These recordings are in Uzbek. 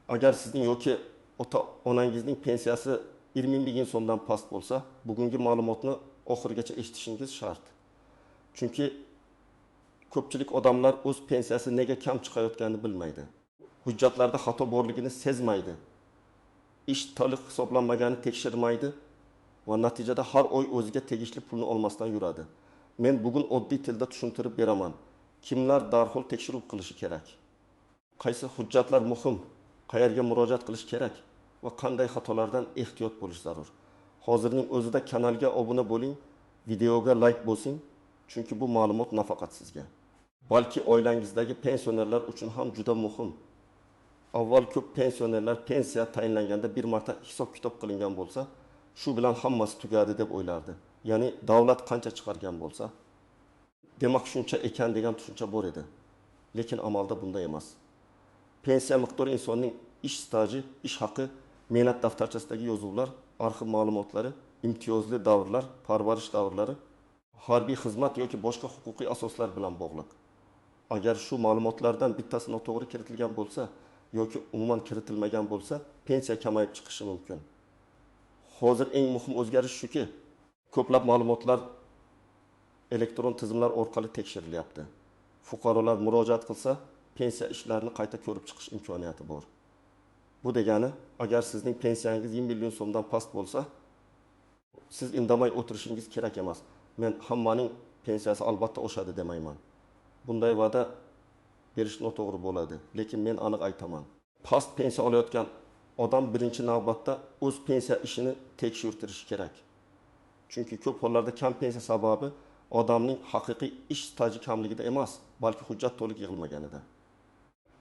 Agar sizning yoki ota onangizning pensiyasi 20 ming so'mdan past bo'lsa, bugungi ma'lumotni oxirigacha eshitishingiz shart. Chunki ko'pchilik odamlar o'z pensiyasi nega kam chiqayotganini bilmaydi. Hujjatlarda xato borligini sezmaydi. Ish to'liq hisoblanmaganini tekshirmaydi va natijada har oy o'ziga tegishli pulni olmasdan yuradi. Men bugun oddiy tilda tushuntirib beraman. Kimlar darhol tekshiruv qilishi kerak? Qaysi hujjatlar muhim? Qayerga murojaat qilish kerak va qanday xatolardan ehtiyot bo'lish zarur? Hozirning o'zida kanalga obuna bo'ling, videoga like bosing, chunki bu ma'lumot nafaqat sizga, balki oilangizdagi pensionerlar uchun ham juda muhim. Avval ko'p pensionerlar pensiya tayinlanganda bir marta hisob-kitob qilingan bo'lsa, shu bilan hammasi tugadi deb o'ylardi. Ya'ni davlat qancha chiqargan bo'lsa, demak shuncha ekan degan tushuncha bor edi. Lekin amalda bunday emas. Pensiya miqdori insonning ish staji, ish haqi, mehnat daftarchasidagi yozuvlar, arxiv ma'lumotlari, imtiyozli davrlar, parvarish davrlari, harbiy xizmat yoki boshqa huquqiy asoslar bilan bog'liq. Agar shu ma'lumotlardan bittasi noto'g'ri kiritilgan bo'lsa yoki umuman kiritilmagan bo'lsa, pensiya kamayib chiqishi mumkin. Hozir eng muhim o'zgarish shuki, ko'plab ma'lumotlar elektron tizimlar orqali tekshirilyapti. Fuqarolar murojaat qilsa, pensiya ishlarini qayta ko'rib chiqish imkoniyati bor. Bu degani, agar sizning pensiyangiz 20 million so'mdan past bo'lsa, siz indamay o'tirishingiz kerak emas. Men hammaning pensiyasi albatta oshadi demayman. Bunday va'da berish noto'g'ri bo'ladi, lekin men aniq aytaman. Past pensiya olayotgan odam birinchi navbatda o'z pensiya ishini tekshirtirishi kerak. Chunki ko'p hollarda kam pensiya sababi odamning haqiqiy ish staji kamligida emas, balki hujjat to'liq yig'ilmaganida.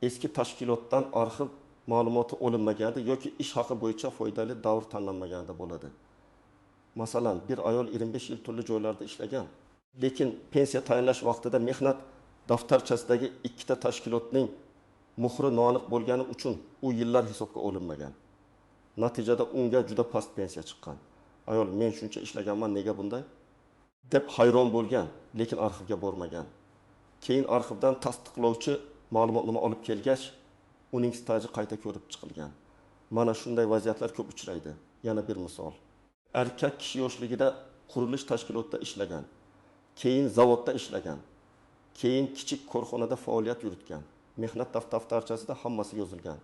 Eski tashkilotdan arxiv ma'lumoti olinmaganida yoki ish haqi bo'yicha foydali davr tanlanmaganida bo'ladi. Masalan, bir ayol 25 yil turli joylarda ishlagan, lekin pensiya tayinlash vaqtida mehnat daftarchasidagi ikkita tashkilotning muhri noaniq bo'lgani uchun u yillar hisobga olinmagan. Natijada unga juda past pensiya chiqqan. Ayol men shuncha ishlaganman, nega bunday deb hayron bo'lgan, lekin arxivga bormagan. Keyin arxivdan tasdiqlovchi ma'lumotnoma olib kelgach, uning staji qayta ko'rib chiqilgan. Mana shunday vaziyatlar ko'p uchraydi. Yana bir misol. Erkak kishi yoshligida qurilish tashkilotida ishlagan, keyin zavodda ishlagan, keyin kichik korxonada faoliyat yuritgan. Mehnat daftarchasida hammasi yozilgan.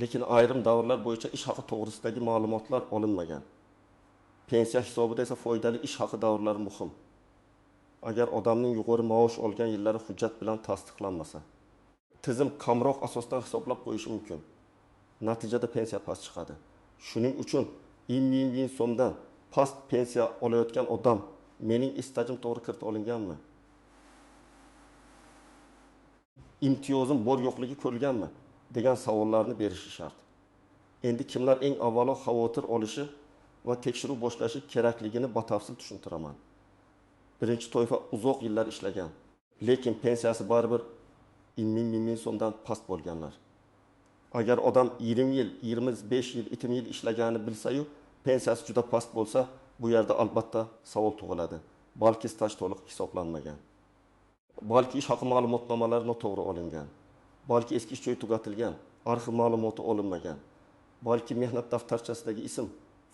Lekin ayrim davrlar bo'yicha ish haqi to'g'risidagi ma'lumotlar olinmagan. Pensiya hisobida esa foydali ish haqi davrlari muhim. Agar odamning yuqori maosh olgan yillari hujjat bilan tasdiqlanmasa, tizim kamroq asosdan hisoblab qo'yishi mumkin. Natijada pensiya past chiqadi. Shuning uchun 20 ming so'mdan past pensiya olayotgan odam mening ish stajim to'g'ri kirita olinganmi? Imtiyozim bor yo'qligi ko'rilganmi? Degan savollarni berishi shart. Endi kimlar eng avvalo xavotir olishi va tekshiruv boshlashi kerakligini batafsil tushuntiraman. Birinchi toifa uzoq yillar ishlagan, lekin pensiyasi baribir 20 ming so'mdan past bo'lganlar. Agar odam 20 yil, 25 yil, 20 yil ishlaganini bilsa-yu, pensiyasi juda past bo'lsa, bu yerda albatta savol tug'iladi. Balki staj to'liq hisoblanmagan. Balki ish haqi ma'lumotnomalari noto'g'ri olingan. Balki eski ish joyi tugatilgan, arxiv ma'lumoti olinmagan. Balki mehnat daftarchasidagi ism,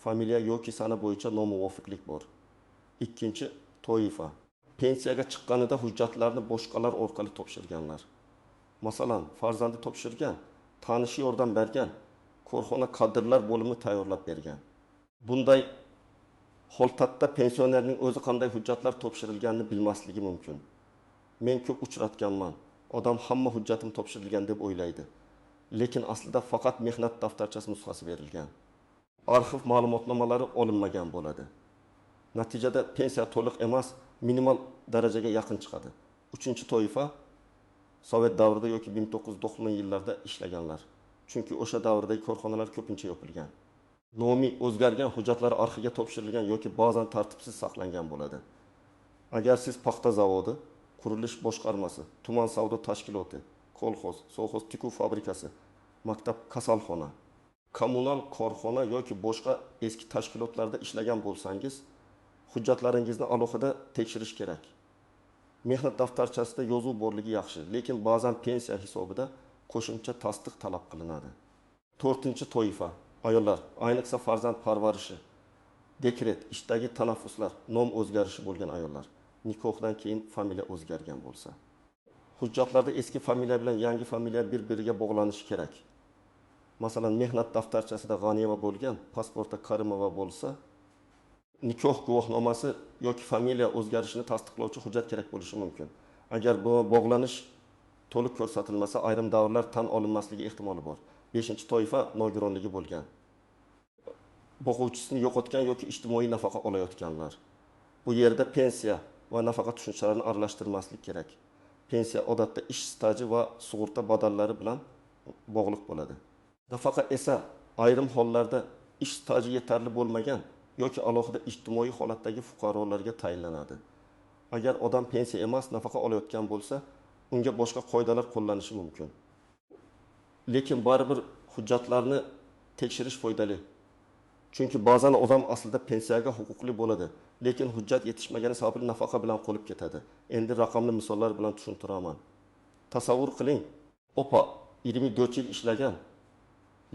familiya yoki sana bo'yicha nomuvofiqlik bor. Ikkinchi toifa. Pensiyaga chiqqanida hujjatlarni boshqalar orqali topshirganlar. Masalan, farzandi topshirgan, tanishi yordam bergan, korxona kadrlar bo'limi tayyorlab bergan. Bunday holatda pensionerning o'zi qanday hujjatlar topshirilganini bilmasligi mumkin. Men ko'p uchratganman. Odam hamma hujjatim topshirilgan deb o'ylaydi. Lekin aslida faqat mehnat daftarchasi nusxasi berilgan. Arxiv ma'lumotnomalari olinmagan bo'ladi. Natijada pensiya to'liq emas, minimal darajaga yaqin chiqadi. Uchinchi toifa Sovet davrida yoki 1990-yillarda ishlaganlar. Chunki o'sha davrdagi korxonalar ko'pincha yopilgan. Nomi o'zgargan hujjatlar arxivga topshirilgan yoki ba'zan tartibsiz saqlangan bo'ladi. Agar siz paxta zavodi, qurilish boshqarmasi, tuman savdo tashkiloti, kolxoz, sovxoz tikuv fabrikasi, maktab, kasalxona, kommunal korxona yoki boshqa eski tashkilotlarda ishlagan bo'lsangiz, hujjatlaringizni alohida tekshirish kerak. Mehnat daftarchasida yozuv borligi yaxshi, lekin ba'zan pensiya hisobida qo'shimcha tasdiq talab qilinadi. To'rtinchi toifa ayollar, ayniqsa farzand parvarishi, dekret, ishdagi tanaffuslar, nom o'zgarishi bo'lgan ayollar, nikohdan keyin familiya o'zgargan bo'lsa. Hujjatlarda eski familiya bilan yangi familiya bir-biriga bog'lanishi kerak. Masalan, mehnat daftarchasida G'aniyeva bo'lgan, pasportda Karimova bo'lsa, nikoh guvohnomasi yoki familiya o'zgarishini tasdiqlovchi hujjat kerak bo'lishi mumkin. Agar bu bog'lanish to'liq ko'rsatilmasa, ayrim davrlar tan olinmasligi ehtimoli bor. 5 toifa nogironligi bo'lgan, boquvchisini yo'qotgan yoki ijtimoiy nafaqa olayotganlar. Bu yerda pensiya va nafaqa tushunchalarini aralashtirmaslik kerak. Pensiya odatda ish staji va sug'urta badallari bilan bog'liq bo'ladi. Nafaqa esa ayrim hollarda ish staji yetarli bo'lmagan yoki alohida ijtimoiy holatdagi fuqarolarga tayinlanadi. Agar odam pensiya emas, nafaqa olayotgan bo'lsa, unga boshqa qoidalar qo'llanishi mumkin. Lekin baribir hujjatlarni tekshirish foydali. Chunki ba'zan odam aslida pensiyaga huquqli bo'ladi, lekin hujjat yetishmagani sababli nafaqa bilan qolib ketadi. Endi raqamli misollar bilan tushuntiraman. Tasavvur qiling, opa 24 yil ishlagan,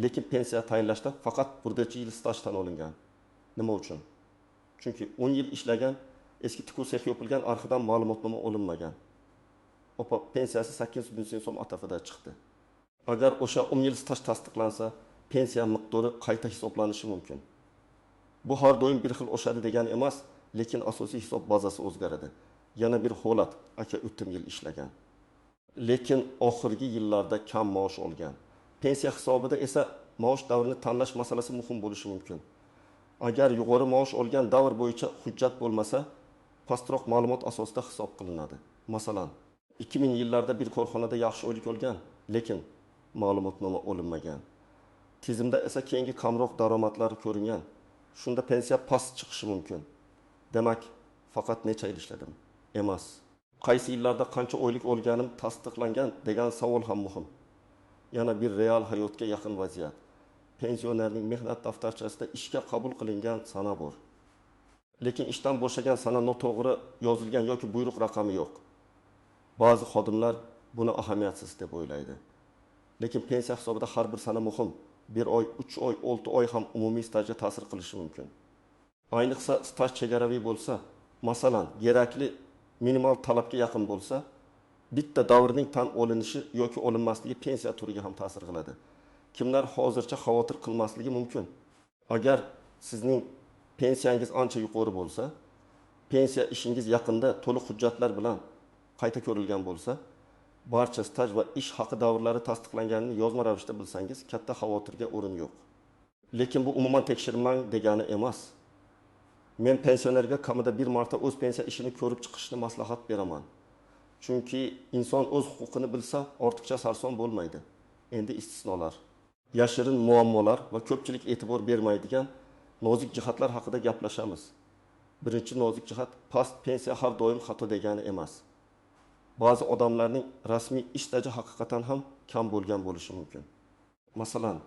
lekin pensiya tayinlashda faqat 1 yil staj tan olingan. Nima uchun? Chunki 10 yil ishlagan, eski tikuv sexi yopilgan, arxidan ma'lumotnoma olinmagan. Opa pensiyasi 800 ming so'm atrofida chiqdi. Agar o'sha 10 yil staj tasdiqlansa, pensiya miqdori qayta hisoblanishi mumkin. Bu har doim bir xil oshadi degani emas, lekin asosiy hisob bazasi o'zgaradi. Yana bir holat, aka 30 yil ishlagan, lekin oxirgi yillarda kam maosh olgan. Pensiya hisobida esa maosh davrini tanlash masalasi muhim bo'lishi mumkin. Agar yuqori maosh olgan davr bo'yicha hujjat bo'lmasa, pastroq ma'lumot asosida hisob qilinadi. Masalan, 2000 yillarda bir korxonada yaxshi oylik olgan, lekin ma'lumotnoma olinmagan. Tizimda esa keyingi kamroq daromadlar ko'ringan. Shunda pensiya past chiqishi mumkin. Demak, faqat necha yil ishladim emas, qaysi yillarda qancha oylik olganim tasdiqlangan degan savol ham muhim. Yana bir real hayotga yaqin vaziyat. Pensionerning mehnat daftarchasida ishga qabul qilingan sana bor. Lekin ishdan bo'shagan sana noto'g'ri yozilgan yoki buyruq raqami yo'q. Ba'zi xodimlar buni ahamiyatsiz deb o'ylaydi. Lekin pensiya hisobida har bir sana muhim. 1 oy, 3 oy, 6 oy ham umumiy stajga ta'sir qilishi mumkin. Ayniqsa staj chegaraviy bo'lsa, masalan, kerakli minimal talabga yaqin bo'lsa, bitta davrning tan olinishi yoki olinmasligi pensiya turiga ham ta'sir qiladi. Kimlar hozircha xavotir qilmasligi mumkin. Agar sizning pensiyangiz ancha yuqori bo'lsa, pensiya ishingiz yaqinda to'liq hujjatlar bilan qayta ko'rilgan bo'lsa, barcha staj va ish haqi davrlari tasdiqlanganini yozma ravishda bilsangiz, katta xavotirga o'rin yo'q. Lekin bu umuman tekshirmang degani emas. Men pensionerga kamida bir marta o'z pensiya ishini ko'rib chiqishni maslahat beraman. Chunki inson o'z huquqini bilsa, ortiqcha sarson bo'lmaydi. Endi istisnolar, yashirin muammolar va ko'pchilik e'tibor bermaydigan nozik jihatlar haqida gaplashamiz. Birinchi nozik jihat, past pensiya har doim xato degani emas. Ba'zi odamlarning rasmiy ish staji haqiqatan ham kam bo'lgan bo'lishi mumkin. Masalan,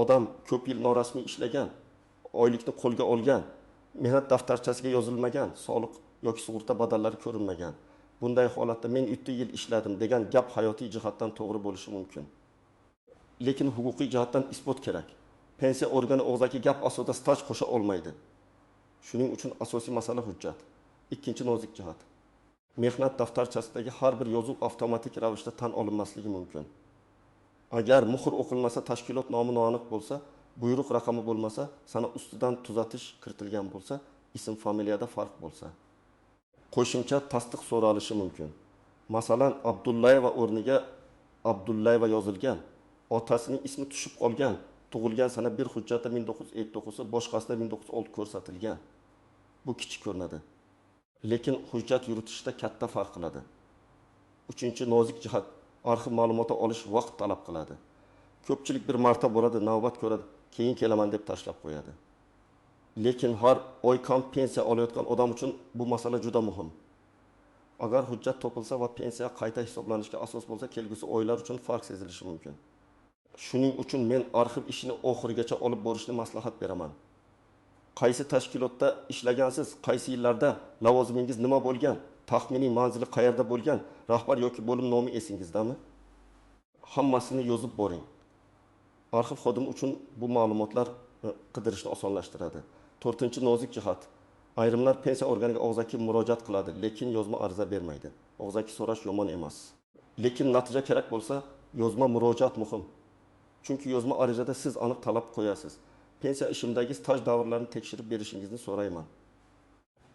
odam ko'p yil norasmiy ishlagan, oylikni qo'lga olgan, mehnat daftarchasiga yozilmagan, soliq yoki sug'urta badallari ko'rinmagan. Bunday holatda men 3 yil ishladim degan gap hayotiy jihatdan to'g'ri bo'lishi mumkin. Lekin huquqiy jihatdan isbot kerak. Pensiya organi og'zaki gap asosida staj qo'sha olmaydi. Shuning uchun asosiy masala hujjat. Ikkinchi nozik jihat. Mehnat daftarchasidagi har bir yozuv avtomatik ravishda tan olinmasligi mumkin. Agar muhr o'qilmasa, tashkilot nomi noaniq bo'lsa, buyruq raqami bo'lmasa, sana ustidan tuzatish kiritilgan bo'lsa, ism familiyada farq bo'lsa, qo'shimcha tasdiq so'ralishi mumkin. Masalan, Abdullayeva o'rniga Abdullayeva yozilgan, otasining ismi tushib qolgan, tug'ilgan sana bir hujjatda 1959, boshqasida 1906 ko'rsatilgan. Bu kichik ko'rinadi, lekin hujjat yuritishda katta farq qiladi. Uchinchi nozik jihat, arxiv ma'lumoti olish vaqt talab qiladi. Ko'pchilik bir marta boradi, navbat ko'radi, keyin kelaman deb tashlab qo'yadi. Lekin har oy kam pensiya olayotgan odam uchun bu masala juda muhim. Agar hujjat topilsa va pensiya qayta hisoblanishga asos bo'lsa, kelgusi oylar uchun farq sezilishi mumkin. Shuning uchun men arxiv ishini oxirigacha olib borishni maslahat beraman. Qaysi tashkilotda ishlagansiz, qaysi yillarda lavozimingiz nima bo'lgan, taxminiy manzili qayerda bo'lgan, rahbar yoki bo'lim nomi esingizdami? Hammasini yozib boring. Arxiv xodimi uchun bu ma'lumotlar qidirishni osonlashtiradi. To'rtinchi nozik jihat. Ayrimlar pensiya organiga og'zaki murojaat qiladi, lekin yozma ariza bermaydi. Og'zaki so'rash yomon emas. Lekin natija kerak bo'lsa, yozma murojaat muhim. Chunki yozma arizada siz aniq talab qo'yasiz. Pensiya ishimdagi staj davrlarini tekshirib berishingizni so'rayman.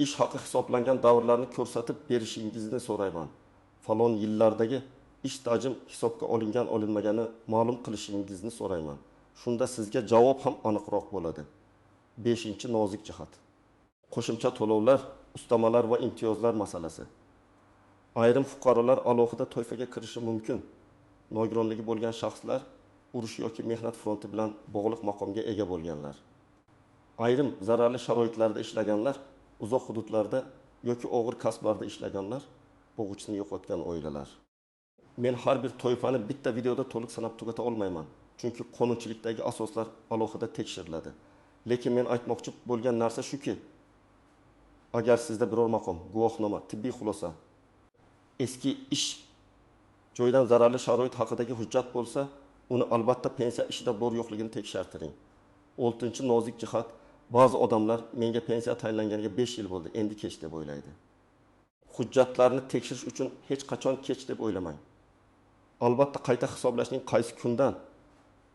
Ish haqi hisoblangan davrlarni ko'rsatib berishingizni so'rayman. Falon yillardagi ish stajim hisobga olingan olinmagani ma'lum qilishingizni so'rayman. Shunda sizga javob ham aniqroq bo'ladi. Beshinchi nozik jihat. Qo'shimcha to'lovlar, ustamalar va imtiyozlar masalasi. Ayrim fuqarolar alohida toifaga kirishi mumkin. Nogironligi bo'lgan shaxslar, urush yoki mehnat fronti bilan bog'liq maqomga ega bo'lganlar. Ayrim zararli sharoitlarda ishlaganlar, uzoq hududlarda yoki og'ir kasblarda ishlaganlar, bo'g'ichisini yo'qotgan oilalar. Men har bir toifani bitta videoda to'liq sanab tugata olmayman. Chunki qonunchilikdagi asoslar alohida tekshiriladi. Lekin men aytmoqchi bo'lgan narsa shuki, agar sizda biror maqom, guvohnoma, tibbiy xulosa, eski ish joyidan zararli sharoit haqidagi hujjat bo'lsa, uni albatta pensiya ishida bor yo'qligini tekshirtiring. Oltinchi nozik jihat, ba'zi odamlar menga pensiya tayinlanganiga 5 yil bo'ldi, endi kech deb o'ylaydi. Hujjatlarni tekshirish uchun hech qachon kech deb o'ylamang. Albatta qayta hisoblashning qaysi kundan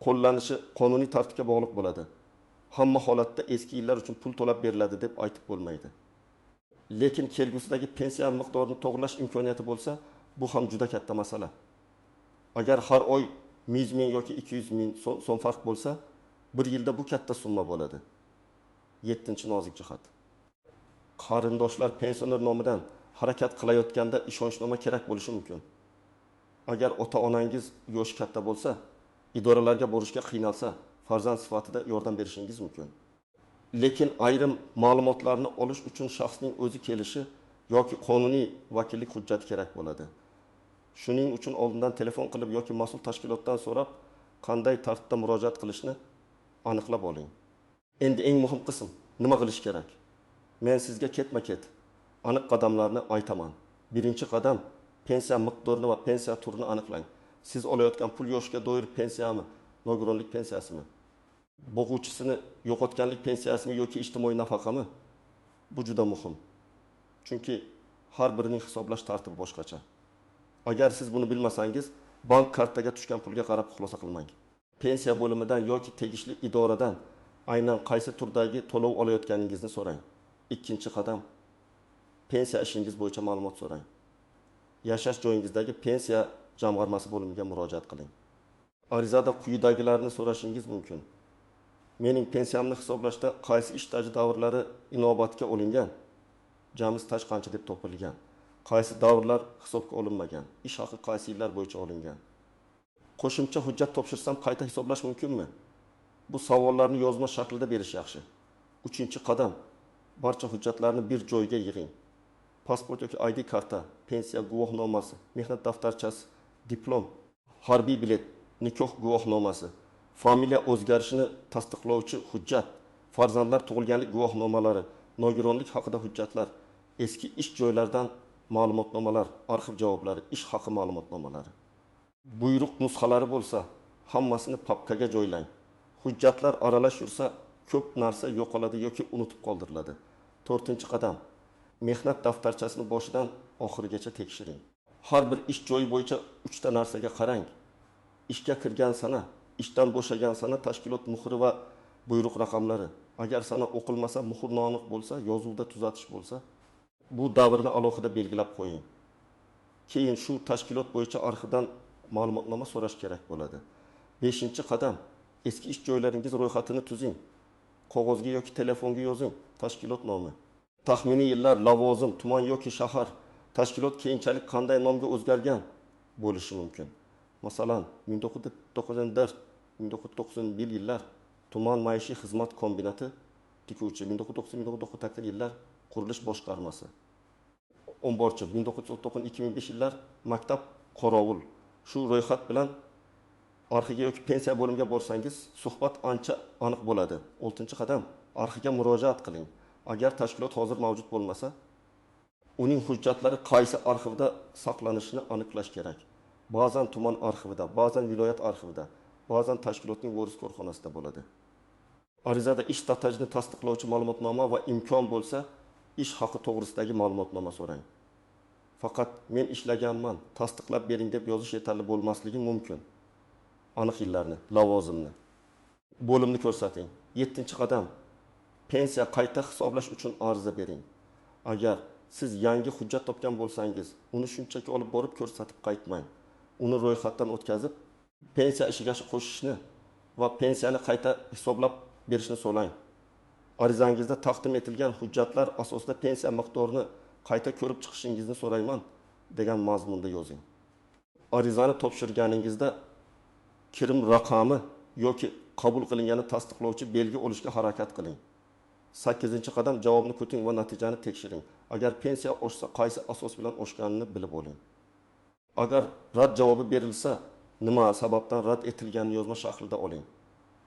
qo'llanishi qonuniy tartibga bog'liq bo'ladi. Hamma holatda eski yillar uchun pul to'lab beriladi deb aytib bo'lmaydi. Lekin kelgusidagi pensiya miqdorini to'g'rilash imkoniyati bo'lsa, bu ham juda katta masala. Agar har oy 100 ming yoki 200 ming so'm farq bo'lsa, bir yilda bu katta summa bo'ladi. 7-chi nozik jihat. Qarindoshlar pensioner nomidan harakat qilayotganda ishonchnoma kerak bo'lishi mumkin. Agar ota-onangiz yoshi katta bo'lsa, idoralarga borishga qiynalsa, farzand sifatida yordam berishingiz mumkin. Lekin ayrim ma'lumotlarni olish uchun shaxsning o'zi kelishi yoki qonuniy vakillik hujjati kerak bo'ladi. Shuning uchun oldindan telefon qilib yoki mas'ul tashkilotdan so'rab, qanday tartibda murojaat qilishni aniqlab oling. Endi eng muhim qism, nima qilish kerak? Men sizga ketma-ket aniq qadamlarni aytaman. Birinchi qadam, pensiya miqdorini va pensiya turini aniqlang. Siz olayotgan pul yoshga doir pensiyami, nogironlik pensiyasimi, bo'g'uvchisini yo'qotganlik pensiyasimi yoki ijtimoiy nafaqami? Bu juda muhim. Chunki har birining hisoblash tartibi boshqacha. Agar siz buni bilmasangiz, bank kartaga tushgan pulga qarab xulosa qilmang. Pensiya bo'limidan yoki tegishli idoradan aynan qaysi turdagi to'lov olayotganingizni so'rang. Ikkinchi qadam, pensiya ishingiz bo'yicha ma'lumot so'rang. Yashash joyingizdagi pensiya jamg'armasi bo'limiga murojaat qiling. Arizada quyidagilarni so'rashingiz mumkin. Mening pensiyamni hisoblashda qaysi ish staji davrlari inobatga olingan, jami staj qancha deb topilgan, qaysi davrlar hisobga olinmagan, ish haqi qaysi yillar bo'yicha olingan. Qo'shimcha hujjat topshirsam qayta hisoblash mumkinmi? Bu savollarni yozma shaklida berish yaxshi. Uchinchi qadam, barcha hujjatlarni bir joyga yig'ing. Pasport yoki ID karta, pensiya guvohnomasi, mehnat daftarchasi, diplom, harbiy bilet, nikoh guvohnomasi, familiya o'zgarishini tasdiqlovchi hujjat, farzandlar tug'ilganlik guvohnomalari, nogironlik haqida hujjatlar, eski ish joylaridan ma'lumotnomalar, arxiv javoblari, ish haqi ma'lumotnomalari. Buyruq nusxalari bo'lsa, hammasini papkaga joylang. Hujjatlar aralash yursa, ko'p narsa yo'qoladi yoki unutib qoldiriladi. To'rtinchi qadam, mehnat daftarchasini boshidan oxirigacha tekshiring. Har bir ish joyi bo'yicha 3 ta narsaga qarang. Ishga kirgan sana, ishdan bo'shagan sana, tashkilot muhri va buyruq raqamlari. Agar sana o'qilmasa, muhr noaniq bo'lsa, yozuvda tuzatish bo'lsa, bu davrni alohida belgilab qo'ying. Keyin shu tashkilot bo'yicha arxivdan ma'lumotnoma so'rash kerak bo'ladi. 5-qadam, eski ish joylaringiz ro'yxatini tuzing. Qog'ozga yoki telefonga yozing tashkilot nomi. Taxminiy yillar, lavozim, tuman yoki shahar, tashkilot keyinchalik qanday nomga o'zgargan bo'lishi mumkin. Masalan, 1994-1991 yillar tuman maishiy xizmat kombinati tikuvchi, 1990-1998 yillar qurilish boshqarmasi, omborchi, 1999-2005 yillar maktab qorovul. Shu ro'yxat bilan arxivga yoki pensiya bo'limiga borsangiz, suhbat ancha aniq bo'ladi. 6-qadam, arxivga murojaat qiling. Agar tashkilot hozir mavjud bo'lmasa, uning hujjatlari qaysi arxivda saqlanishini aniqlash kerak. Ba'zan tuman arxivida, ba'zan viloyat arxivida, Ba'zan tashkilotning voris korxonasida bo'ladi. Arizada ish stajini tasdiqlovchi ma'lumotnoma va imkon bo'lsa, ish haqi to'g'risidagi ma'lumotnoma so'rang. Faqat men ishlaganman, tasdiqlab bering deb yozish yetarli bo'lmasligi mumkin. Aniq yillarni, lavozimni, bo'limni ko'rsating. 7-qadam. Pensiya qayta hisoblash uchun ariza bering. Agar siz yangi hujjat topgan bo'lsangiz, uni shunchaki olib borib ko'rsatib qaytmang. Uni ro'yxatdan o'tkazib, pensiya ishiga qo'shishni va pensiyani qayta hisoblab berishni so'rang. Arizangizda taqdim etilgan hujjatlar asosida pensiya miqdorini qayta ko'rib chiqishingizni so'rayman degan mazmunda yozing. Arizani topshirganingizda kirim raqami yoki qabul qilingani tasdiqlovchi belgi olishga harakat qiling. 8-qadam javobni kuting va natijani tekshiring. Agar pensiya oshsa, qaysi asos bilan oshganini bilib oling. Agar rad javobi berilsa, nima sababdan rad etilganini yozma shaklida oling.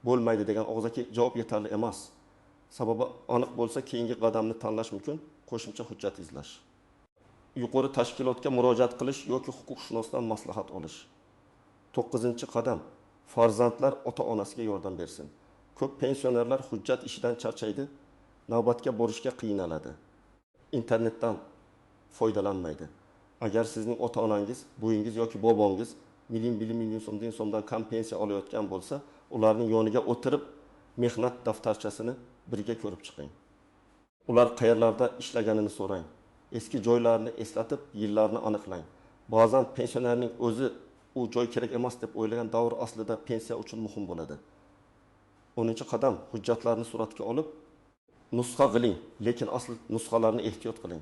Bo'lmaydi degan og'zaki javob yetarli emas. Sababi aniq bo'lsa, keyingi qadamni tanlash mumkin, qo'shimcha hujjat izlash. Yuqori tashkilotga murojaat qilish yoki huquqshunosdan maslahat olish. 9-qadam farzandlar ota-onasiga yordam bersin. Ko'p pensionerlar hujjat ishidan charchaydi, navbatga borishga qiynaladi. Internetdan foydalanmaydi. Agar sizning ota-onangiz, buvinggiz yoki bobongiz 1 million so'mdan kam pensiya olayotgan bo'lsa, ularning yoniga o'tirib mehnat daftarchasini birga ko'rib chiqing. Ular qayerlarda ishlaganini so'rang. Eski joylarni eslatib, yillarni aniqlang. Ba'zan pensionerning o'zi u joy kerak emas deb o'ylagan davr aslida pensiya uchun muhim bo'ladi. 10-qadam hujjatlarni suratga olib nusxa qiling, lekin asl nusxalarni ehtiyot qiling.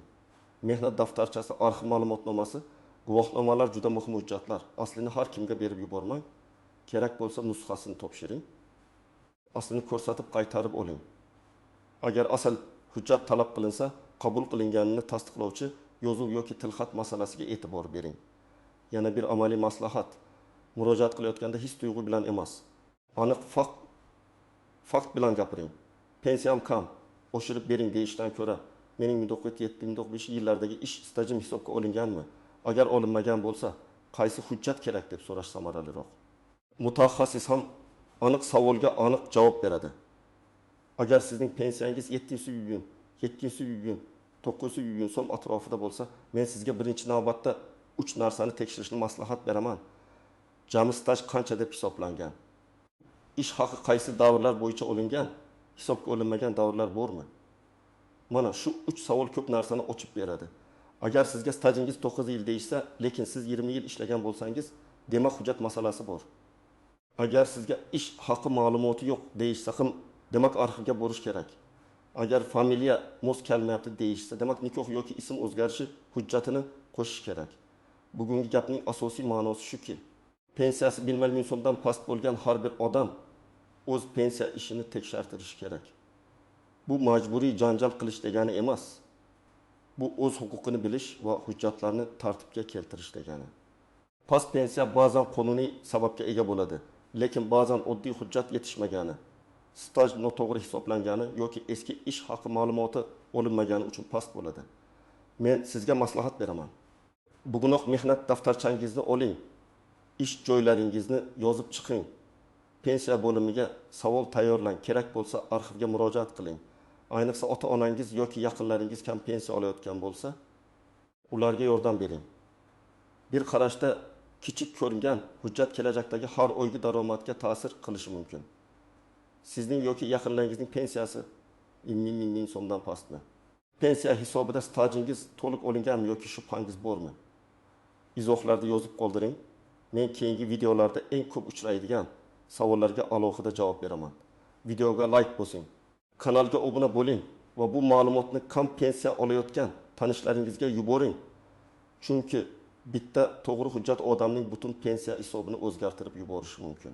Mehnat daftarchasi, arxiv ma'lumotnomasi, guvohnomalar juda muhim hujjatlar. Aslini har kimga berib yubormang. Kerak bo'lsa nusxasini topshiring. Aslini ko'rsatib qaytarib oling. Agar asl hujjat talab qilinsa, qabul qilinganini tasdiqlovchi yozuv yoki tilxat masalasiga e'tibor bering. Yana bir amaliy maslahat. Murojaat qilayotganda his tuyg'u bilan emas, aniq fakt bilan gapiring. Pensiyam kam, oshirib bering deyishdan ko'ra, mening 1907-1905 yillardagi ish stajim hisobga olinganmi? Agar olinmagan bo'lsa, qaysi hujjat kerak deb so'rash samaraliroq. Mutaxassis ham aniq savolga aniq javob beradi. Agar sizning pensiyangiz 700 yuan, 700 yuan, 900 yuan so'm atrofida bo'lsa, men sizga birinchi navbatda 3 narsani tekshirishni maslahat beraman. Jami staj qancha deb hisoblangan? Ish haqi qaysi davrlar bo'yicha olingan? Hisobga olinmagan davrlar bormi? Mana shu 3 savol ko'p narsani ochib beradi. Agar sizga stajingiz 9 yil deyishsa, lekin siz 20 yil ishlagan bo'lsangiz, demak hujjat masalasi bor. Agar sizga ish haqi ma'lumoti yo'q deyishsa ham, demak arxivga borish kerak. Agar familiya mos kelmayapti deyishsa, demak nikoh yoki ism o'zgarishi hujjatini qo'shish kerak. Bugungi gapning asosiy ma'nosi shuki, pensiyasi 1 million so'mdan past bo'lgan har bir odam o'z pensiya ishini tekshirtirishi kerak. Bu majburiy janjal qilish degani emas. Bu o'z huquqini bilish va hujjatlarni tartibga keltirish degani. Past pensiya ba'zan qonuniy sababga ega bo'ladi, lekin ba'zan oddiy hujjat yetishmagani, staj noto'g'ri hisoblangani yoki eski ish haqi ma'lumoti olinmagani uchun past bo'ladi. Men sizga maslahat beraman. Bugunoq mehnat daftarchangizni oling, ish joylaringizni yozib chiqing. Pensiya bo'limiga savol tayyorlang, kerak bo'lsa arxivga murojaat qiling. Ayniqsa ota-onangiz yoki yaqinlaringiz kam pensiya olayotgan bo'lsa, ularga yordam bering. Bir qarashda kichik ko'ringan hujjat kelajakdagi har oygi daromadga ta'sir qilishi mumkin. Sizning yoki yaqinlaringizning pensiyasi 10 ming so'mdan pastmi? Pensiya hisobida stajingiz to'liq olinganmi yoki shubhangiz bormi? Izohlarda yozib qoldiring. Men keyingi videolarda eng ko'p uchraydigan savollarga alohida javob beraman. Videoga like bosing, kanalga obuna bo'ling va bu ma'lumotni kam pensiya olayotgan tanishlaringizga yuboring. Chunki bitta to'g'ri hujjat odamning butun pensiya hisobini o'zgartirib yuborishi mumkin.